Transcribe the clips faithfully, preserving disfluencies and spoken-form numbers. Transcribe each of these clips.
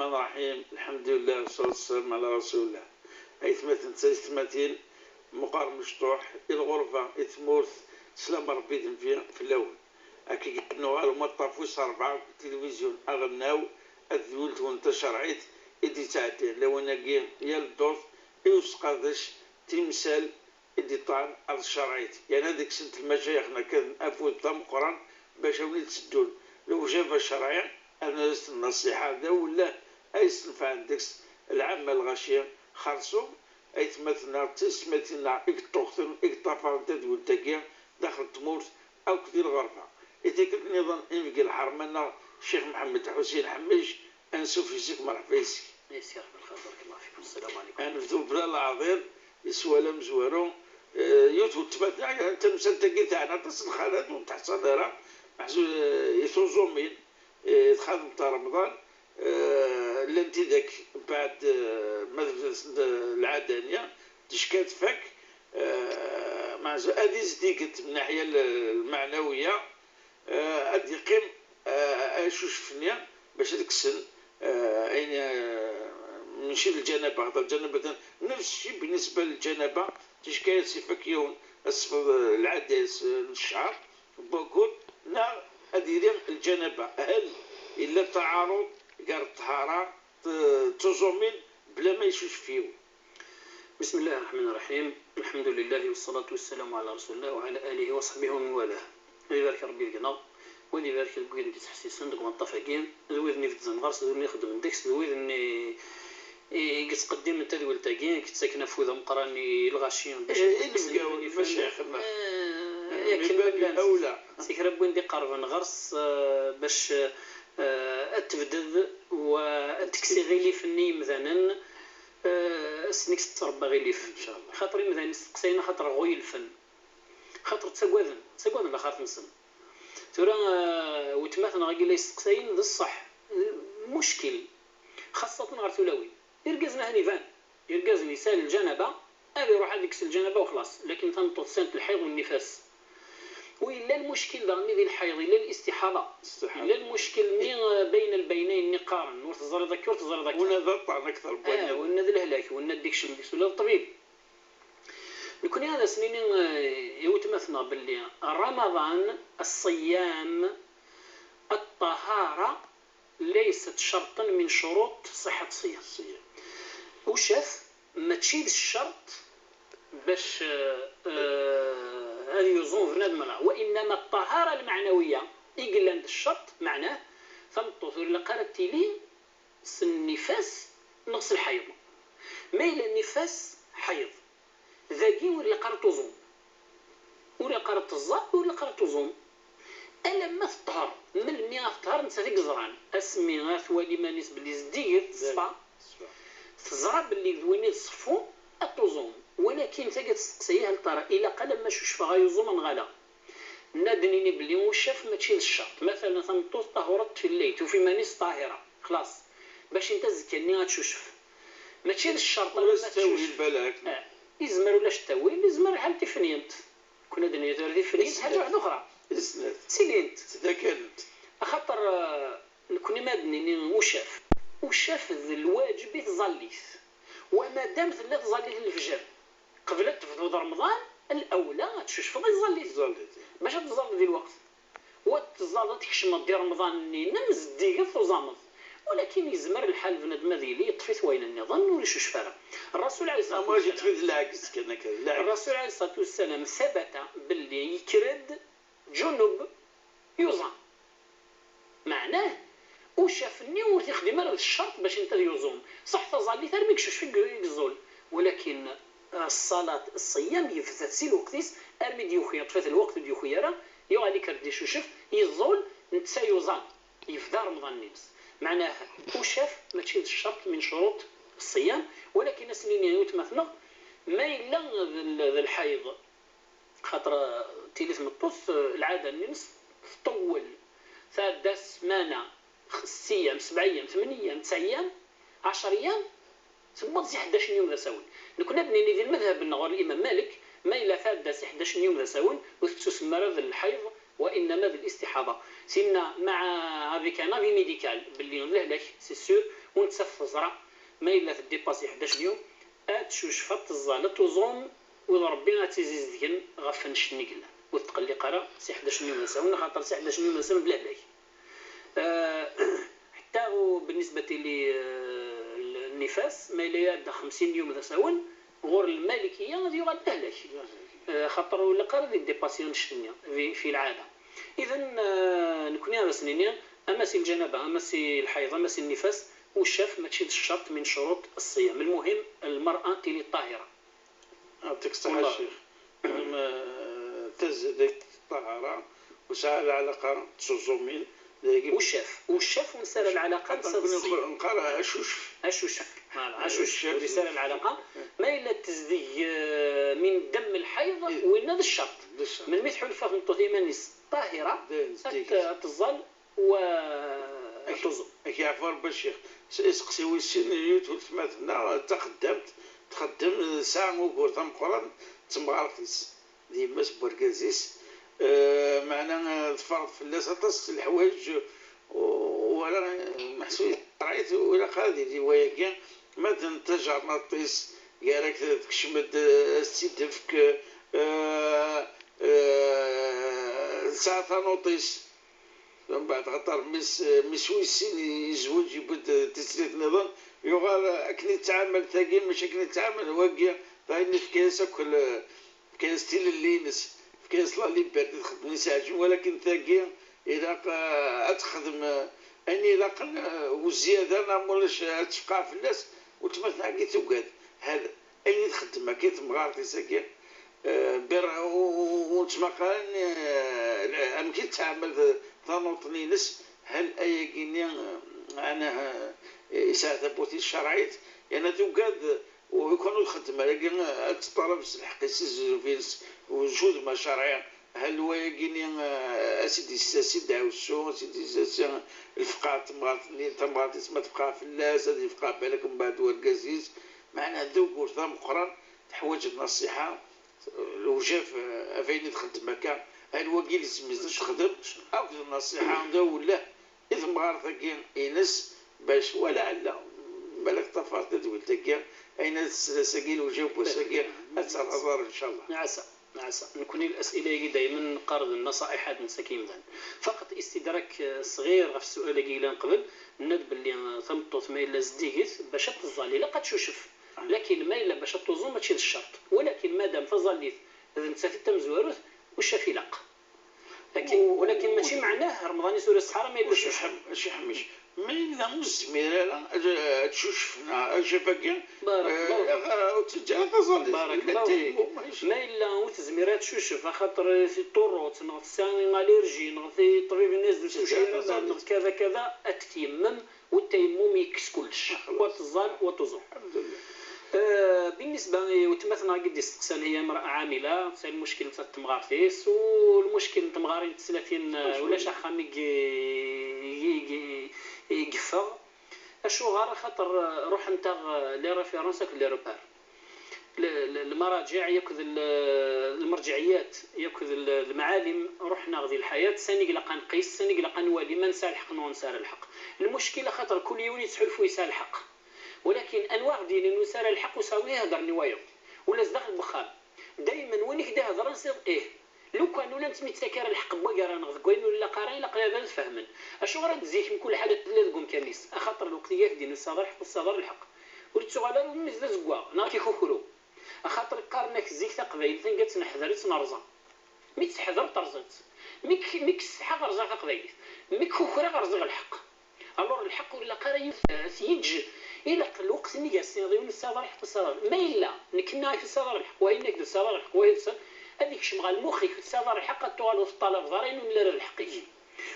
الرحمن الرحيم. الحمد لله والصلاة والسلام على رسول الله. Aytmaten d taytmatin, meqqar mecṭuḥ, i lɣerba, i tmurt, slam Ṛebbi d nnbi fell-awen. Akka i nuɣal umaṭṭaf wis ṛebɛa n tilivizyu aɣelnaw, ad d-wultwen tacerɛit i d-yettɛeddin lawan-agi yal ddurt i useqdec timsal i d-iṭṭan ar tcerɛit, yerna deg-sent lmacayex n afud d ameqqran bac a wen-id-teddun lewjaba ccerɛi, ad as-ten-nṣiḥa d awelleh ay yesnefɛen deg-s lɛamma lɣaci. Xerṣum aytmaten-nneɣ d taysetmatin-nneɣ i yeṭṭuqten, i yeṭṭafaren tadwilt-agi daxel n tmurt akk di lɣerba. I tikkelt nniḍen, inebgi lḥerma-nneɣ Ccix Mḥemmed Ḥusin Ḥemmic, ansuf yes-k, merḥba yes-k. Yes, ya Rebbi lxir, barakallahu fikum. Ssalamu ɛalaykum. Ad nebdu bla leɛḍil, i sswal amezwaru. Eh, yiwet n weltma tenna, tamsalt-agi teɛna aṭas n lxalat ur nettḥeṣṣal ara, meḥsub, eh, i tuẓumin, eh, txadem Ṭa Remḍan, eh, llan tidak mbeɛd, eh, ma tebda lɛada-nni, ticki ad tfak, eh, meɛzu-, ad izdiget min naḥya l-, lmeɛnawiya, eh, ad d-yeqqim, eh, acucef-nni bac ad kksen, eh, ayen, eh, mačči d lǧanaba, xaṭer lǧanaba d nefs cci بالنسبة lǧanaba, ticki ad s-ifak yiwen asfeḍ, eh, lɛada-s, eh, n ccer, n wakud, neɣ ad yili lǧanaba. Hal yella taɛaruḍ gar ṭṭhara d, d tuẓumin bla ma icucef yiwen? بسم الله الرحمن الرحيم. الحمد لله والصلاة والسلام على رسول الله وعلى آله وصحبه ومن والاه. Ad ibarek Rebbi deg-neɣ, u ad ibarek deg widen d-ittḥessisen deg umeṭṭaf-agi, d widen i bedden ɣer-s, d widen i ixeddmen deg-s, d widen i, i, i yettqeddimen tadwilt-agi, i yettaken afud ameqqran i lɣaci, bac Eh, ad kksen inebgawen, iman-nsen. Lmacayex-nneɣ. Eh, Min akken babi llan. Awla. Si kra n win d-iqerben ɣer-s, eh, bac, eh, ad tebded u ad tekkes iɣilifen i yimdanen, eh, ad sen-ikkes ttrebba aɣilif. Incallah. Xaṭer imdanen steqsayen axaṭer ɣuyyelfen. Xaṭer ttagaden, ttagaden laxert-nsen. Tura, eh, weltma-tneɣ-agi la yesteqsayen, d ṣṣeḥ, eh, muckel, xaṣṣaten ɣer tulawin. Irgazen ahan iban, irgazen yesɛan lǧanaba, ad iruḥ ad ikkes lǧanaba u xlaṣ. Lakin tameṭṭut tesɛa lḥiḍ u nnifas. U yella lmuckel daɣen-nni di lḥiḍ, yella listiḥaḍa. Istiḥaḍa. Yella lmuckel-nni, eh, bayna lbaynayen-nni qqaren, ur teẓriḍ akka, ur teẓriḍ akka. Winna d aṭṭan akter n wayen. Ah, winna d lehlak, winna ad d-ikcem deg-s ula d ṭṭbib. Nekni ad as-nini, eh, i weltma-tneɣ belli Ramaḍan, الصيام، الطهارة ليست شرطا من شروط صحة الصيام. الصيام. Ucaf mačči d ccerṭ bac, eh, eh, ad yuẓum bnadem neɣ, وإنما الطهارة المعنوية i yellan d ccerṭ, meɛnah, tameṭṭut ur ilaq ara ad tili s nnifas neɣ s lḥayeḍ. Ma yella nnifas, ḥayeḍ, dagi ur ilaq ara tuẓum. Ur ilaq ara teẓẓa, ur ilaq ara tuẓum. Alamma teṭher, melmi ad teṭher, nettat i yeẓran. Asmi ad twali iman-is belli zeddiget, teṣfa, teẓra belli d win i d ṣeffu, ad tuẓum. Walakin tagi testeqsa-yi hal tara ilaq alamma cucfeɣ ad yuẓum neɣ ala. Nna ad d-nini belli ucaf mačči d ccerṭ. Matala, tameṭṭut ṭahuret fi llayl, tufa iman-is ṭahira, xlaṣ. Bac inta azekka-nni ad tcucef. Mačči d ccerṭ alamma tcucef. Ula s ttawil balak. Eh, izmer ulac ttawil, izmer lḥal tifenyent. Kun ad d-nini tura tifenyent, ḥaǧa waḥda uxra. Isnat. Tilint. Ttdakalent. Axaṭer, eh, nekni ma ad d-nini ucaf. Ucaf d lwaǧeb i tẓallit. Wa madam tella tẓallit n lefjer, qbel ad tebduḍ Remḍan, lawla ad tcucfeḍ i tẓallit. Tẓallit. Bac ad tẓalleḍ di lweqt. Wa ad tẓalleḍ, ad tkecmeḍ di Remḍan-nni, nnem zeddiget tuẓameḍ. Walakin yezmer lḥal bnadem ad yili yeṭṭef-it wayen nniḍen, ur icucef ara. Rrasul ɛalayhi ṣṣalatu wassalam, yeṭṭef-it lɛegz kan akka, d lɛegz. Rrasul ɛalayhi ṣṣalatu wassalam, ثبت belli yekker-d junub, yuẓam. Meɛnah, ucaf-nni ur t-ixdim ara d ccerṭ bac inta ad yuẓum. Ṣaḥ taẓallit armi yeccucef i yeẓẓul. Walakin, eh, ṣṣalat, ṣṣiyam, yebda-t si lweqt-is armi d-yuki, yeṭṭef-it lweqt ur d-yuki ara, yuɣal ikker-d icucef, yeẓẓul, netta yuẓam, yebda Remḍan-nni-ines. Meɛnah, ucaf mačči d ccerṭ min curuṭ ṣṣiyam, walakin ad s-nini i weltma-tneɣ, ma yella d l-, d lḥayeḍ, xaṭer, eh, tili tmeṭṭut, eh, lɛada-nni-ines tṭewwel, tɛedda ssmana, x-, setta yyam, sebɛa yyam, tmenya yyam, tesɛa yyam, ɛecṛa yyam, tewweḍ si ḥdac n yum d asawen. Nekni ad d-nini di lmadhab-nneɣ ɣur Limam Malik, ma yella tɛedda si ḥdac n yum d asawen, ur tettusemma ara d lḥayeḍ, وإنما بالإستحاضة. Tinna مع avec un avis médical belli d lehlak, c'est sûr, ur nettaf teẓra ma yella teddipasi ḥdac yum, ad tcucef, ad teẓẓal, ad tuẓum, wid Ṛebbi ad tt-izizdigen ɣef annect-nni yellan. Ur tetqelliq ara si ḥdac yum d asawen, axaṭer si ḥdac yum d asawen d lehlak. Ah, ḥetta بالنسبة للنفاس, ma yella iɛedda xemsin yum d asawen, ɣur Lmalikiya ad yuɣal d lehlak. Ah, xaṭer ur ilaq ara ad iddipasi annect-nni, في, في العادة. إذن, ah, nekni ad as-nini, ama si lǧanaba, ama si lḥayḍ, ama si nnifas, uccaf mačči d ccerṭ من شروط الصيام. المهم, lmer'a tili ṭṭahira. Yeɛṭik ṣṣeḥḥa a Ccix. Tazadegt, ṭṭahara, ur tesɛi ara lɛalaqa d tuẓumin, dagi. Uccaf, uccaf ur nesɛi ara lɛalaqa d ṣṣeḥḥa. Nqar acucef. Acucef, voilà, acucef, ur yesɛi ara lɛalaqa. Ma yella tezdeg, eh, من دم الحيض, winna d ccerṭ. D ccerṭ. Melmi tḥulfa tmeṭṭut iman-is ṭahira, ad teẓẓal, wa tuẓum. Ak yeɛfu Ṛebbi a Ccix. Iseqsi wis sin, yiwet weltma-tneɣ d taxeddamt, txeddem, tesɛa ugur d ameqqran d temɣart-is, d yemma-s n wergaz-is. Eh, meɛna, eh, tferḍ fell-as aṭas n leḥwayeǧ, u-, wala, eh, meḥsub ṛayet, u ilaq ad yili wayagi, ma d tajernaṭ-is, gar-ak tekcem-d, eh, ad s-tt-id-tefk, eh, eh, tesɛa tanuṭ-is. Mbeɛd, axaṭer mmi-s, mmi-s wis sin yezweǧ, yewwi-d tislit nniḍen, yuɣal akken yettɛamal tagi, mačči akken yettɛamal wagi, dɣa yefka-yas akk l-, yefka-yas tilelli-ines, yefka-yas la liberté, txeddem i s-iɛǧeb, walakin tagi ilaq, eh, ad texdem, eh, ayen ilaqen, eh, uzyada, neɣ ma ulac ad tefqeɛ fell-as, weltma-tneɣ-agi tugad. Hal ayen i txeddem akka i temɣart-is-agi, eh, bir-, u-, u-, ur nettmaqal, eh, amek i tettɛamal tanuṭ-nni-ines, hal ayagi-nni, eh, anah, eh, yesɛa tawwurt-is cerɛit, yerna tugad, u-, lukan ur txeddem ara-gi, ad teṭṭalab s lḥeqq-is, s zzuf-ines, u judma cerɛi. Hal wayagi-nni, eh, a s-id-is-, a s-id-ɛussu, a s-id-is-, a s-, lefqeɛ n temɣart-nni, tamɣart-is ma tefqeɛ fell-as, ad yefqeɛ balak mbeɛd wergaz-is. Meɛna d ugur d ameqqran, teḥwaǧ nnaṣiḥa, lewjaf, eh, ɣef ayen i txeddem akka. Hal wagi ilzem-itt ad texdem akked nnaṣiḥa d awellah i temɣart-agi-ines, bac walaɛella, balak ṭṭafar tadwilt-agi, ayen ad tesla ass-agi, lewjab n wass-agi, ad terr aḍar, ncallah. Ɛasa, ɛasa. Nekni, الأسئلة-agi daymen neqqar d nnaṣa'iḥ ad nsak i yimdanen. Faqet istidrak, eh, ṣɣir ɣef ssual-agi yellan qbel, nenna-d belli, eh, tameṭṭut ma yella zeddiget, bac ad teẓẓal, ilaq ad tcucef. Lakin ma yella bac ad tuẓum, mačči d ccerṭ. Walakin madam taẓallit d nettat i d tamezwarut, uccaf ilaq. Lakin, walakin mačči meɛnah Remḍan-is ur iṣeḥḥa ara ma yella s ucḥam. Acu ḥem-, acu ḥmic? Ma yella ur tezmir ara ad, ad tcucef, neɣ acaf-agi, eh, ur teǧǧa ara taẓallit. Yella ttayemmum, mačči. Ma yella ur tezmir ara ad tcucef, axaṭer, eh, tuṛṛut, neɣ tesɛa allergie, neɣ ti-, ṭṭbib-nni as-d ur teǧǧa ara taẓallit, neɣ kada, kada, ad teyemmem, u ttayemmum yekkes kullec. Wa teẓẓal, wa tuẓum. Eh, بالنسبة i weltma-tneɣ i d-isteqsan, هي امرأة عاملة, tesɛa lmuckil nettat d temɣart-is, u lmuckil n temɣarin n teslatin, eh, ulac axxam i g-, i g-, i g-, i yeffeɣ. Acuɣer? Axaṭer, eh, ruḥent-aɣ, eh, les références akked les repères. Le-, le-, المراجع akked le-, المرجعيات akked le-, المعالم ruḥen-aɣ di lḥayat, sani ilaq ad nqis, sani ilaq ad nwali ma nesɛa lḥeqq neɣ ur nesɛi ara lḥeqq. Lmuckil, axaṭer kul yiwen yettḥulfu yesɛa lḥeqq. Walakin anwa aɣ-d-yinin ur nesɛi ara lḥeqq, ur sɛi win iheddren i wayeḍ? Ula zdaxel n wexxam, daymen win i k-d-iheddren siḍ ih. Lukan ula nettemyettak ara lḥeqq n wagara neɣ deg wayen ur ilaq ara, ilaq ad fehmen. Acuɣer ad d-zik mkul ḥaǧa tella deg umkan-is? Axaṭer lweqt i ak-d-inin ur tesɛiḍ ara lḥeqq, ur tesɛiḍ ara lḥeqq. Ur tettuɣal ara umi d azeggaɣ, neɣ ad k-ikukru. Axaṭer qqaren-ak zik taqbaylit anga tt-neḥder i tt-nerẓa. Mi tt-teḥder terẓa-tt. Mi k-, mi k-ssetḥaɣ rẓiɣ taqbaylit. Mi k-kukreɣ rẓiɣ lḥeqq. Alors lḥeqq ur ilaq ara yiwet, eh, t-yeǧǧ, ilaq lweqt-nni i as-tiniḍ i win ur tesɛiḍ ara lḥeqq, ur tesɛiḍ ara. Ma yella nekk nniɣ-ak ur tesɛiḍ ara lḥeqq, wahi nniɣ-ak ur tesɛiḍ ara lḥeqq, wahi ur tesɛiḍ, ad ikcem ɣer lmux-ik ur tesɛiḍ ara lḥeqq, ad tuɣaleḍ ur teṭṭalabeḍ ara ayen ur nelli ara d lḥeqq-ik.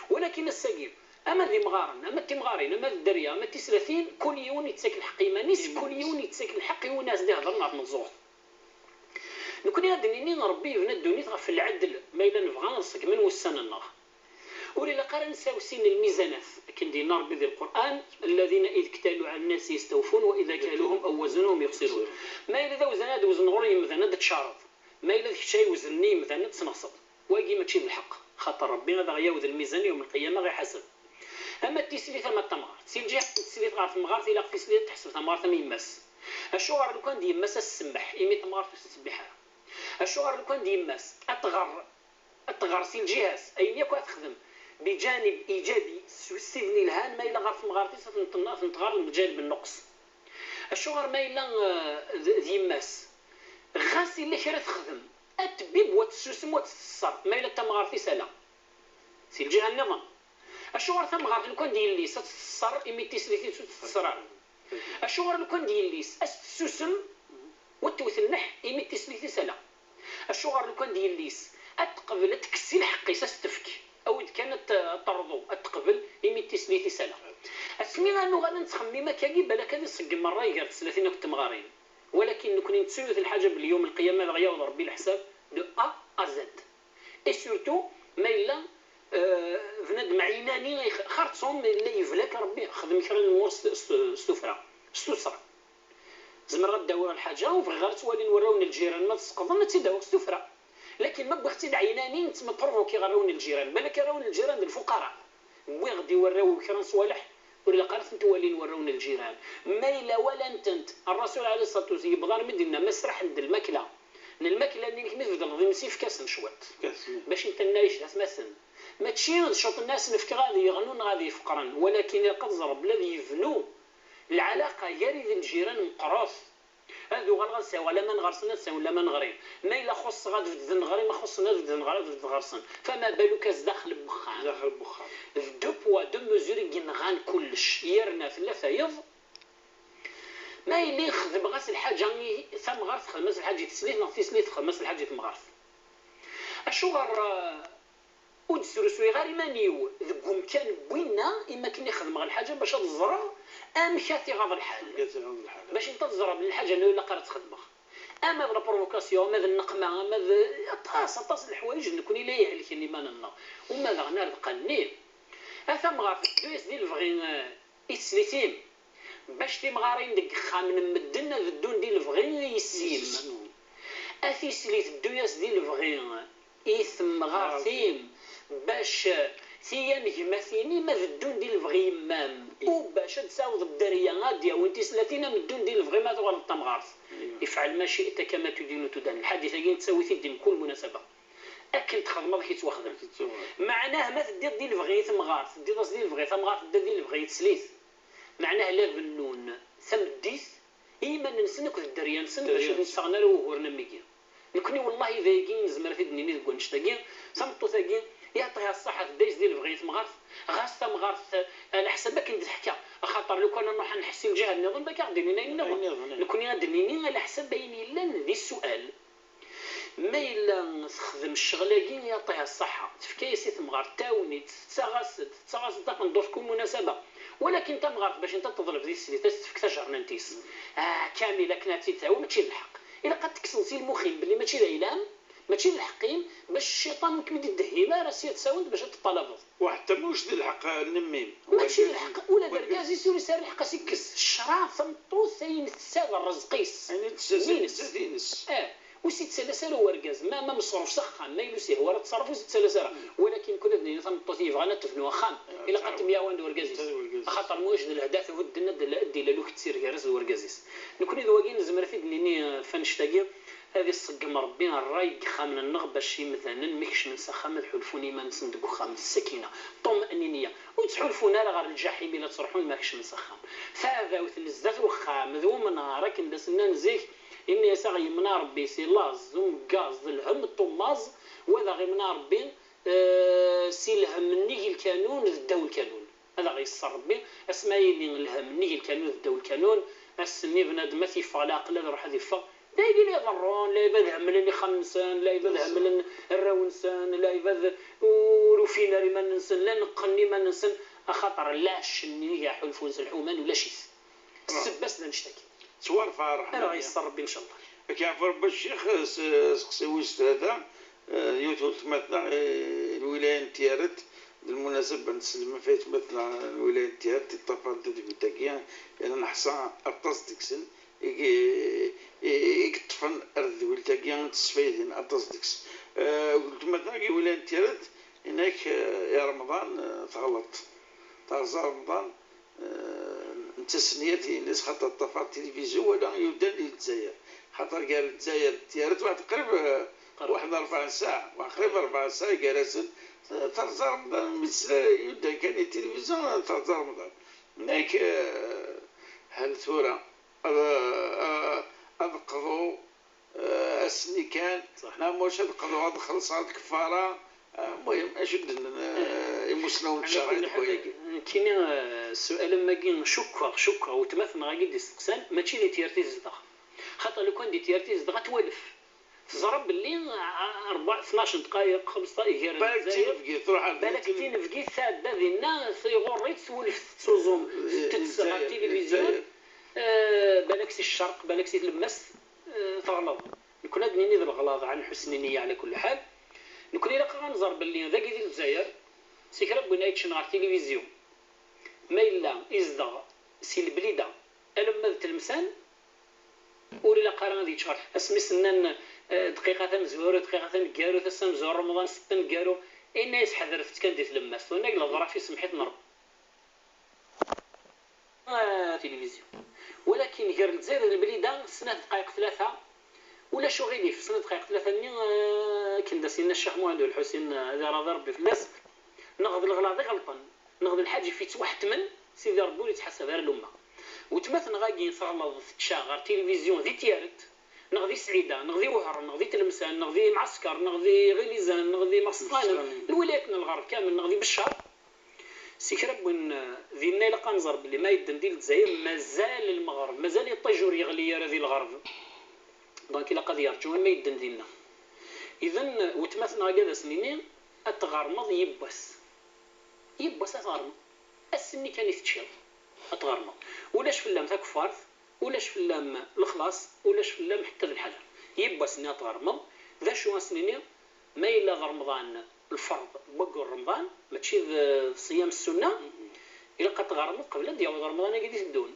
Walakin ass-agi, ama d imɣaren, ama d timɣarin, ama d dderya, ama d tislatin, kul yiwen yettak lḥeqq i yiman-is, kul yiwen yettak lḥeqq i win as-d-ihedren ɣer tmeẓẓuɣt. Nekni ad d-nini Ṛebbi yebna ddunit ɣef lɛedl, ma yella nebɣa ad ṣeggmen wussan-nneɣ. Ur ilaq ara ad nesɛu sin lmizanat, akken d-yenna Ṛebbi di Lqur'an, الذين إذا اكتالوا على الناس يستوفون وإذا كالوهم أو وزنوهم يخسرون. Ma yella d aweznen ad wezneɣ ɣur yimdanen ad d-tcareḍ, ma yella d kečč ay weznen i yimdanen ad tesneɣseḍ. Wagi mačči d lḥeqq. Xaṭer Ṛebbi ad aɣ-yawed lmizan yawm lqiyama, ad aɣ-iḥaseb. Ama d tislit ama d tamɣart. Si lǧiha n teslit ɣer temɣart, ilaq tislit ad teḥseb tamɣart am yemma-s. Acuɣer lukan d yemma-s ad s-tsemmeḥ, imi tamɣart ur s-tettsemmiḥ ara? Acuɣer lukan d yemma-s ad tɣer, ad tɣer si lǧiha-s ayen yakk ad texdem biǧanib iǧabi, s ussiden ilhan, ma yella ɣer temɣart-is ad tent-, ad tent-tɣer deg lǧanib n nnuqs? Acuɣer ma yella, eh, d, d yemma-s, ɣas illa kra texdem, ad tbib wa tessusem wa tesseṣṣer, ma yella d tamɣart-is ala? Si lǧiha nniḍen, acuɣer tamɣart lukan d yelli-s ad tesseṣṣer imi d tislit-is ur tesseṣṣer ara? Acuɣer lukan d yelli-s ad s-tessusem wa tewwet nneḥ imi d tislit-is ala? Acuɣer lukan d yelli-s ad teqbel ad tekkes si lḥeqq-is ad s-tefk, awi-d kan ad t-, ad terḍu, ad teqbel imi d tislit-is ala? Asmi ad nuɣal ad nettxemmim akkagi, balak ad iṣeggem ṛṛay gar teslatin akked temɣarin. Walakin nekni nettu yiwet lḥaǧa belli yawm lqiyama ad aɣ-yaweḍ Ṛebbi leḥsab de A à Z. Et surtout, ma yella, euh, bnadem ɛinani, xerṣum, yella yeblak Ṛebbi, xdem kra n lumuṛ s, s, s tuffra, s tussra. Zemreɣ ad d-awiɣ lḥaǧa, ur bɣiɣ ara ad tt-walin warraw n lǧiran, ma tesqeḍen ad tt-id-awiɣ s tuffra. Lakin ma wwiɣ-tt-id ɛinani, tt-, ma provokiɣ arraw n lǧiran, balak arraw n lǧiran d lfuqara. Wwiɣ-d i warraw-iw kra n ṣṣwaleḥ, ur ilaq ara ad tent-walin warraw n lǧiran. Ma yella walan-tent, Ṛṛasul ɛalayhi ṣṣalatu wassalam yewweḍ armi d-yenna, ma sraḥen-d lmakla, n lmakla-nni-inek mi tbeddleḍ iles, efk-asen cwiṭ. Efk-asen. Bac ntenna-ak d atmaten. Mačči d ccuṭ-nni ad sen-fkeɣ ad yeɣnu neɣ ad yefqren, walakin ilaq ad ẓreɣ belli ad yebnu lɛalaqa gar-i d lǧiran meqqret. Ad uɣaleɣ ad sɛiɣ laman ɣer-sen, ad sɛun laman ɣer-i. Ma yella xuṣṣeɣ ad bedden ɣer-i, ma xuṣṣen ad bedden ɣer-i, ad bedden ɣer-sen. Fama baluk zdaxel n wexxam. Zdaxel n wexxam. D deux poids, deux mesures i yenɣan kullec. Yerna tella tayeḍ, ma yella xedmeɣ-as lḥaǧa i tamɣart, xedmeɣ-as lḥaǧa i teslit, neɣ tislit xedmeɣ-as lḥaǧa i temɣart. Acuɣer, eh, ur d-srusuyeɣ ara iman-iw deg umkan n winna, imi akken i xedmeɣ lḥaǧa bac ad ẓreɣ amek ad t-iɣaḍ lḥal? Amek ad t-iɣaḍ lḥal? Bac inta ad ẓreɣ belli lḥaǧa-nni ur ilaq ara ad tt-xedmeɣ. Ama d la provocation, ama d nneqma, ama d aṭas, aṭas n leḥwayeǧ nekni la ihelken iman-nneɣ. Uma daɣen ar deqqal-nni, a tamɣart teddu-yas di lebɣi, eh, i teslit-im. Bac timɣarin deg yexxamen n medden ad ddun di lebɣi i yessi-m. A tislit, ddu-yas di lebɣi i temɣart-im, bac tiya n gma-tin-im ad ddun di lebɣi yemma-m. U bac ad d-taweḍ dderya ad d-yawin tislatin am ddun di lebɣi ma tuɣaleḍ d tamɣart. Ifɛel ma ci'ta kama tudinu tudan. Lḥadit-agi nettawi-t-id di mkul munasaba. Akken txedmeḍ ad k-ittwaxdem. Meɛnah ma teddiḍ di lebɣi i temɣart, teddiḍ-as di lebɣi i tamɣart, teddiḍ di lebɣi i teslit. Meɛnah la bennun tameddit i yiman-nsen akked dderya-nsen bac ur d-ssaɣen ara wuguren am wigi. Nekni wallahi d ayagi i nezmer ad t-id-nini deg wannect-agi, tameṭṭut-agi, yeɛṭiha ṣṣeḥḥa, tedda-yas di lebɣi i temɣart, ɣas tamɣart, eh, ɛla ḥsab akken d-teḥka, axaṭer lukan ad nruḥ ad nḥess i lǧiha nniḍen, ad ak-aɣ-d-inin ayen nniḍen. Ayen nniḍen, eh. Nekni ad d-nini ɛla ḥsab ayen yellan di ssual. Ma yella texdem ccɣel-agi, yeɛṭiha ṣṣeḥḥa, tefka-yas i temɣart, tɛawen-itt, tettaɣ-as-d, tettaɣ-as-d taqendurt kul munasaba. Walakin tamɣart bac inta teḍleb di teslit, ad s-tefk tajernant-is. Ah, kamil akken ad tt-id-tawi, mačči d lḥeqq. Ilaq ad tekkseḍ si lmux-im belli mačči d ayla-m, mačči d lḥeqq-im, bac cciṭan ur kem-id-iddehhim ara sya d sawent bac ad teṭṭalabeḍ. Wa ḥetta ma ulac di lḥeqq n mmi-m. Mačči d lḥeqq, ula d argaz-is ur yesɛi lḥeqq ad s-ikkes. Ccṛeɛ tameṭṭut ayen tessad rrezq-is. Ayen tessad d ines. Eh, ur s-yettalas ara urgaz. Ma, ma meṣruf s axxam, ma yella ur s-yehwa ara ttṣerruf, ur s-yettalas ara. Walakin kul ad nini tameṭṭut yebɣan ad tebnu axxam, ilaq ad temyawan d urgaz-is. Axaṭer ma ulac d lehda thudden ad d-, ad d-ilal ukettir gar-as d urgaz-is. Nekni d wagi nezmer ad t-id-nini, eh, f annect-agi. Ad iṣeggem Ṛebbi ṛṛay deg yexxamen-nneɣ, bac imdanen mi kecmen s axxam ad ḥulfun i yiman-nsen deg uxxam s ssakina, ṭṭumaniniyya, ur ttḥulfun ara ɣer lǧaḥim i la ttruḥun ma kecmen s axxam. Taɛdawt n zdat uxxam d umnar, akken d as-nnan zik, yenna-yas ad aɣ-yemneɛ Ṛebbi si laẓ d umeggaẓ d lhemm n tummaẓ, wa ad aɣ-imneɛ Ṛebbi, eh, si lhemm nnig lkanun d ddaw lkanun. Ad aɣ-yeṣṣer Ṛebbi, asmi ara yili lhemm nnig lkanun d ddaw lkanun, ass-nni bnadem ad t-yeffeɣ leɛqel, ad iṛuḥ ad iffeɣ. D ayen i la iḍerrun, lɛibad hemmlen ixxamen-nsen, lɛibad hemmlen arraw-nsen, lɛibad ur ufin ara iman-nsen, la neqqen iman-nsen, axaṭer lɛecc-nni i ḥulfun s lḥuman ulac-it. Ssebba-s d annect-agi. Ttwarfeɛ ṛṛeḥma. Ad aɣ-yeṣṣer Ṛebbi, ncallah. Ad k-yeɛfu Ṛebbi a Ccix, s-, seqsi wis tlata, eh, yiwet weltma-tneɣ, eh, lwilaya n Tiyaret, d lmunasaba ad nsellem ɣef weltma-tneɣ n lwilaya n Tiyaret, i ṭṭafaren tadwilt-agi, yerna neḥṣa aṭas deg-sen i, i, i yeṭṭfen ar tedwilt-agi, ad tesfayden aṭas deg-s. Eh, weltma-tneɣ deg lwilaya n Tiyaret, Inak, eh, i Remḍan, eh, teɣleḍ. Terẓa Remḍan, eh, n tesniyat-ines, xaṭer ṭṭafar tilivizyu wala yudan di Lezzayer. Xaṭer gar Lezzayer d Tiyaret waḥed qrib, eh, waḥed rebɛa ssaɛa, waḥed qrib rebɛa ssaɛa gar-asen, eh, terẓa Remḍan, mi tesla yudan kan i tilivizyu, eh, terẓa Remḍan. Inak, eh, hal tura ad, ad, ad qḍu, eh, ass-nni kan, neɣ maca ad qḍuɣ ad xellṣeɣ lkeffara. Eh, muhim, acu d-nnan, eh, imusnawen n ccṛeɛ deg wayagi? Nekkini, eh, ssual am wagi, cukkeɣ, cukkeɣ, weltma-tneɣ-agi d-isteqsan, mačči di Tyert i tezdeɣ. Xaṭer lukan di Tyert i tezdeɣ, ad twalef. Teẓra belli, eh, rebɛa, tnac n dqayeq, xemseṭṭac, gar Balak d Lezzayer, tinebgit, truḥ ar balak d tinebgit tɛedda dinna, tiɣurr-itt, twulef tettuẓum, tettett ɣer tilivizyu. Eh, balak si ccerq, balak si tlemmast, eh, teɣleḍ. Nekkni ad nini d leɣlaḍ, ɛan ḥusni nniya ɛla kulli ḥal. Nekkni ilaq-aɣ ad nẓer belli dagi di Lezzayer, si kra n win ay yeččen ɣer tilivizyu, ma yella izdeɣ si Leblida alamma d Tlemsan, ur ilaq ara ad yečč ɣer, asmi s-nnan, eh, dqiqa tamezwarut, dqiqa taneggarut, ass amezwaru, Remḍan, ssetta aneggaru, inna-yas ḥedret-tt kan di tlemmast, u nag leḍraf, isemmeḥ-iten Rebbi. Ah, tilivizyu. Walakin gar Lezzayer d Leblida, snat dqayeq tlata, ulac uɣilif, snat dqayeq tlata-nni, ah, akken d as-yenna Ccix Muḥend U Lḥusin, ah, ad iraḍi Rebbi fell-as, neɣ d leɣlaḍ iɣelṭen, neɣ d lḥaǧ ifi yettwaḥettmen, Sidi Rebbi ur yettḥasab ara lumma. Weltma-tneɣ-agi teɣleḍ tečča ɣer tilivizyu di Tiyaret, neɣ di Sɛida, neɣ di Wehran, neɣ di Tlemsan, neɣ di Mɛesker, neɣ di Ɣilizan, neɣ di Meɣsṭanen, lwilayat n lɣerb kamel, neɣ di Beccar. Si kra n win, eh, dinna ilaq ad nẓer belli ma yedden di Lezzayer, mazal lmeɣreb, mazal iṭij ur yeɣli ara di lɣerb. Donc ilaq ad yerǧu alma yedden dinna. Idan, weltma-tneɣ-agi ad as-nini, ad tɣermeḍ yiwwas. Yiwwas ad tɣermeḍ. Ass-nni kan i teččiḍ, ad tɣermeḍ. Ulac fell-am takeffart, ulac fell-am lexlaṣ, ulac fell-am ḥetta d lḥaǧa. Yiwwas-nni ad tɣermeḍ. D acu ad as-nini? Ma yella d Remḍan, lferḍ n waggur Remḍan, mačči d, d ṣiyam ssunna, ilaq ad tɣermeḍ qbel ad d-yaweḍ Remḍan-agi d-iteddun.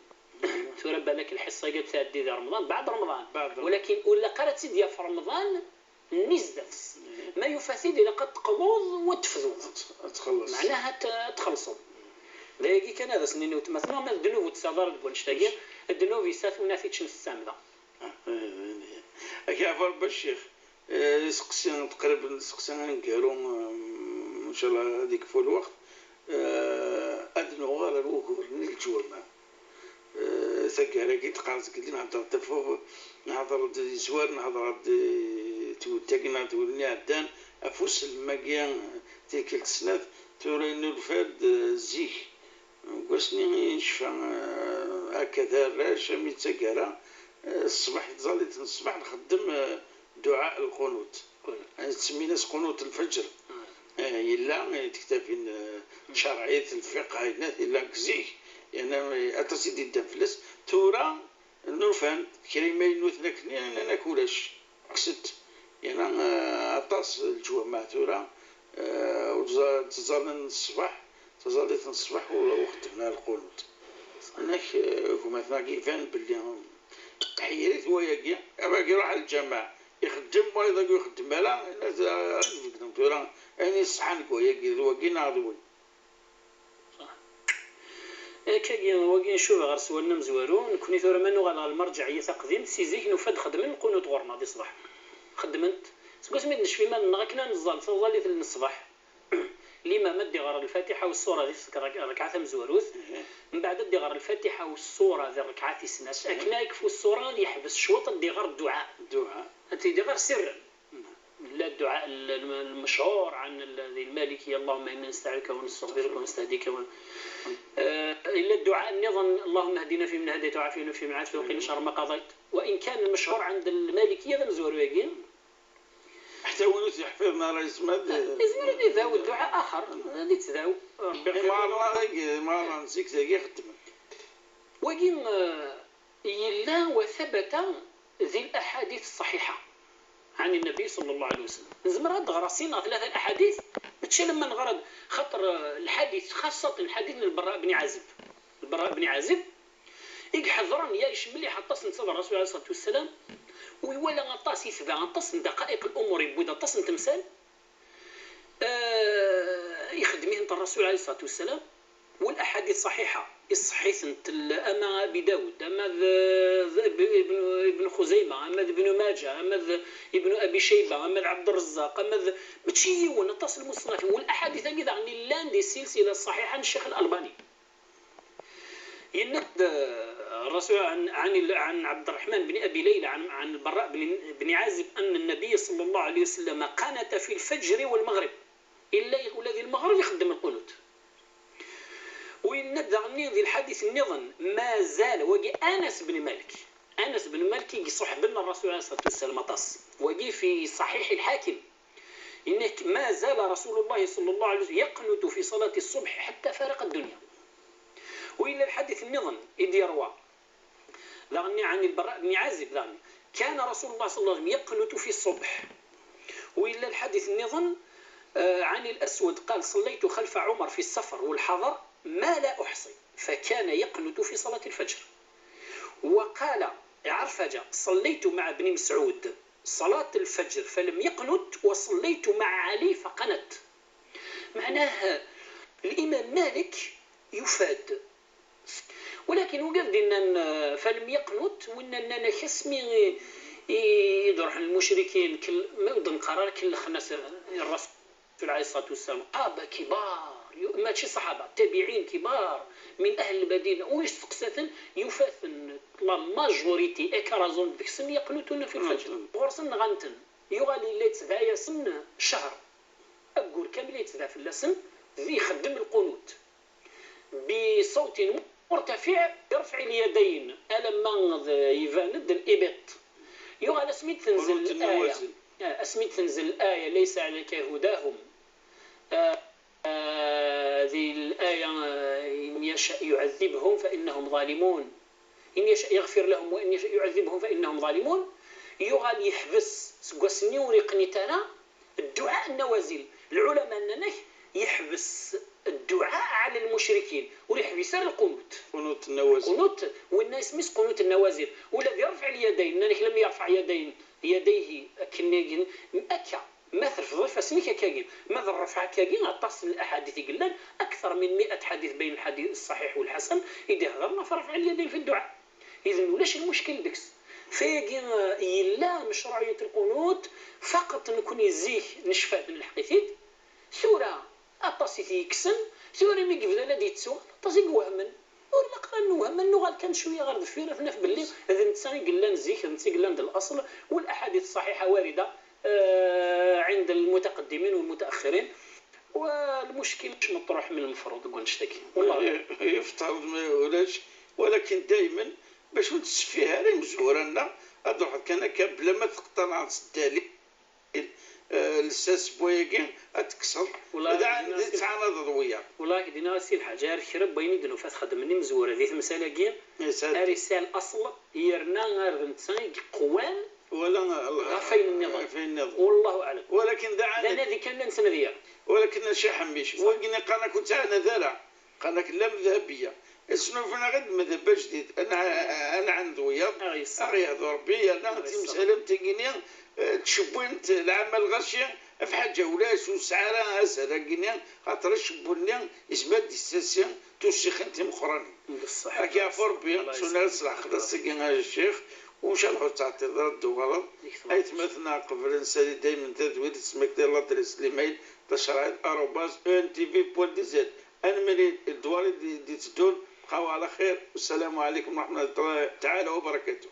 Tura balak lḥiṣṣa-agi ad tɛeddi di Remḍan, baɛd Remḍan. Baɛd Remḍan. Walakin ur ilaq ara ad tt-id-yaf Remḍan-nni zdat-s. Ma yufa-t-id, ilaq ad teqḍuḍ u ad tefduḍ. Ad t-, ad txelleṣ. Meɛnaha ad t-, ad txellṣeḍ. D ayagi kan ad as-nini i weltma-tneɣ, ma d ddnub ur d-tesɛiḍ ara deg wannect-agi, ddnub yessatun ad t-iččen s ttamda. Ak yeɛfu Rebbi a ccix. Eh, iseqsi, tqrib n iseqsi aneggaru, mm, ncallah ad ikfu lweqt. Eh, ad nuɣal ar wugur-nni n leǧwamaɛ. Eh, taggara-agi teqqar-d zgelli, nehder-d ɣef, nehder-d di Zwar, nehder-d di tewt-agi, nehder-d wid-nni iɛeddan, ɣef uselem-agi, tikkelt snat, tura yennulfa-d, eh, zik. Deg wass-nni i necfa, eh, akka d arrac, armi d taggara, eh, ṣṣbeḥ, di tẓallit n ṣṣbeḥ nxeddem, eh, dduɛa lqunut. Qunut. Eh, ttsemmin-as qunut lfeǧr. Eh, yella, eh, tektabin, eh, n tcerɛit, lfiqh, ayennat, yella deg zik, yerna, eh, aṭas i d-yeddan fell-as. Tura, nufan-d kra imaynuten akken, nnan-ak ulac. Kkset. Yerna, eh, aṭas n leǧwamaɛ tura, eh, ur ttẓa-, ttẓallen ṣṣbeḥ, taẓallit n ṣṣbeḥ ur, ur xeddmen ara lqunut. Anak, eh, gma-tneɣ iban belli ḥeyr-it wayagi, abagi iruḥ ar lǧameɛ, ixeddem, wayeḍ-agi ur ixeddem ara, ad, ad tbeddlem tura, ayen iṣeḥḥan deg wayagi, d wagi neɣ d win? Akkagi, wagi ncuba ɣer sswal-nni amezwaru. Nekkni tura ma nuɣal ɣer lmerǧeɛiyat aqdim, si zik nufa-d xeddmen lqunut ɣur-neɣ di ṣṣbeḥ. Xeddmen-t. Seg wasmi d-necfa iman-nneɣ akken ad neẓẓal taẓallit n ṣṣbeḥ, limam ad d-iɣer lfatiḥa u ṣṣura di rak-, rakɛa tamezwarut, mbeɛd ad d-iɣer lfatiḥa u ṣṣura di rakɛa tis snat, akken ad yekfu ṣṣura ad yeḥbes cwiṭ ad d-iɣer dduɛa. Dduɛa. Ad t-id-iɣer sirren. Illa dduɛa l-, l-, lmechur ɛan l-, di Lmalikiya, اللهم إنا نستعينك ونستغفرك ونستهديك و-، Eh, illa dduɛa nniḍen, اللهم اهدنا فيمن هديت وعافنا فيمن عافيت وقنا شر ما قضيت. وإن كان المشهور عند المالكية d amezwaru-agi. Ḥetta win ur t-yeḥfiḍen ara yezmer ad, yezmer ad idaw dduɛa axer, ad ittdaw. Rebbi iɣfir. Imeɣra-agi, imeɣra n zik dagi xeddmen. Wagi, eh, yella وثبت ذي الأحاديث الصحيحة عن النبي صلى الله عليه وسلم. Nezmer ad d-nɣer sin neɣ tlata n leḥadit, mačči alamma nɣer ad-, xaṭer, eh, lḥadit, xaṣṣatan lḥadit n Lbara bni Ɛazib. Lbara bni Ɛazib, i iḥeḍren, yeɛrec mliḥ aṭas netta d Ṛṛasul ɛalayhi ṣṣalatu wassalam, u iwala aṭas, itba aṭas n daqa'iq l-umur, yewwi-d aṭas n temsal. Eh, يخدم يهنت الرسول عليه الصلاة والسلام. والأحاديث صحيحة، يصحيثنت ال-، أما أبي داود، أما ذ-، ذ-، ابن، ابن خزيمة، أما ابن ماجه، أما ذ-، ابن أبي شيبة، أما عبد الرزاق، أما ذ-، ماشي يون، اتصل المصنف. والأحاديث هذه ذا لان دي السلسلة الصحيحة للشيخ الألباني. ينقد الرسول عن، عن ال-، عن عبد الرحمن بن أبي ليلى عن، عن البراء بن، بن عازب أن النبي صلى الله عليه وسلم قنت في الفجر والمغرب. إلا ولا ذي المغرب يخدم القنوت. ويناد داغني ذي الحديث النظن ما زال وقي أنس بن مالك. أنس بن مالك يصحب لنا الرسول عليه الصلاة والسلام أطاس. وقي في صحيح الحاكم. إنك ما زال رسول الله صلى الله عليه وسلم يقنت في صلاة الصبح حتى فارق الدنيا. وإلا الحديث النظن إذ يروى داغني عن البراء بن عازب داغني: كان رسول الله صلى الله عليه وسلم يقنت في الصبح. وإلا الحديث النظن، آه، عن الأسود قال: صليت خلف عمر في السفر والحضر ما لا أحصي، فكان يقنت في صلاة الفجر. وقال عرفجة: صليت مع ابن مسعود صلاة الفجر فلم يقنت، وصليت مع علي فقنت. معناه الإمام مالك يفاد. ولكن وقال دينا فلم يقنت، وإن أننا كسمي يدرح المشركين كل ما يدن قرار كل خناس الرسول عليه الصلاة والسلام قاب كبار، ماشي صحابة، تابعين كبار من أهل المدينة، ويستقساثن يفاثن لا ماجوريتي إكرازون ديكسن يقنتون في الفجر. غورسن غانتن يغالي لا يتدعى ياسن شهر، أقول كامل يتدعى في اللسن ذي يخدم القنوت بصوت مرتفع برفع اليدين ألما يبان الإبط. يغال اسمي تنزل الآية، آه، اسمي تنزل الآية: ليس عليك هداهم. آه، آه، هذه الآية، آه، إن يشأ يعذبهم فإنهم ظالمون، إن يشأ يغفر لهم وإن يشأ يعذبهم فإنهم ظالمون. يغال يحبس سقوسني وريقني ترى الدعاء النوازل. العلماء أنك يحبس الدعاء على المشركين ويحبس على القنوت. قنوت النوازل. قنوت، والناس مس قنوت النوازل. والذي رفع اليدين، أنك لم يرفع يدين، يديه أكن-، أكا ما ترفض فاسنك كاكي، ما الرفع كاكي أطاس الأحاديث يقلن أكثر من مئة حديث بين الحديث الصحيح والحسن يدي هضرنا في رفع اليدين في الدعاء. إذن ولاش المشكل دكس. فيقي يلا مشروعية القنوت فقط نكون يزيك نشفى بن الحقيثيد. ثورة أطاس يكسن، ثورة مي قبل لا ديتسو، أطاس يوهمن. ور لقرا نوهمن، نوغال كان شوية غير دفير، نعرف باللي هذا نتسا يقلن زيك، هذا نتسا يقلن الأصل، والأحاديث الصحيحة واردة، آه، عند المتقدمين والمتأخرين، والمشكل مش مطروح من المفروض نقول نشتكي. والله أعلم. يفترض ما ولاش، ولكن دائما باش نتسفيها لي مزورنا، هاد واحد كان هكا بلا ما تقتنع الدليل. آه، لساس بوياكي اتكسر. والله هذا عندي تعانى ضوية. والله دينا سي الحاجة، غير كرب بين يدنو فات خدمني مزورة ذي تمثال كي. أرسال أصل يرنا غير ذنتسان قوان. ولا غفين النظام. غفين النظام. والله أعلم. ولكن دعا لنا ذي كان نسمذيا. ولكن شي حميش، وقني قال: كنت أنا ذرع، قال لك: لا مذهبية. اسنو فينا غير مذهب جديد. أنا، أنا عند وياض. أغيض ربي، أنا غير تمسالم تيقيني، آه، تشبنت العمل غشي في حاجة ولاش وسعارة هذا قيني، خاطر شبوني اسمها ديستاسيون توسيخن تيمقراني. بصح. هاك يعفو ربي، سونا الصلاح، خلاص، سيدي الشيخ، وإن شاء الله تعطي الرد وغلط. أي تمثنا قبل نسالي دايما تدوير تسمك ديال لادريس ليميل، تشرعي أروباز أو إن تي في بوان دي زد. أنا ملي الدواري دي، دي تدور، بقاو على خير، والسلام عليكم ورحمة الله تعالى وبركاته.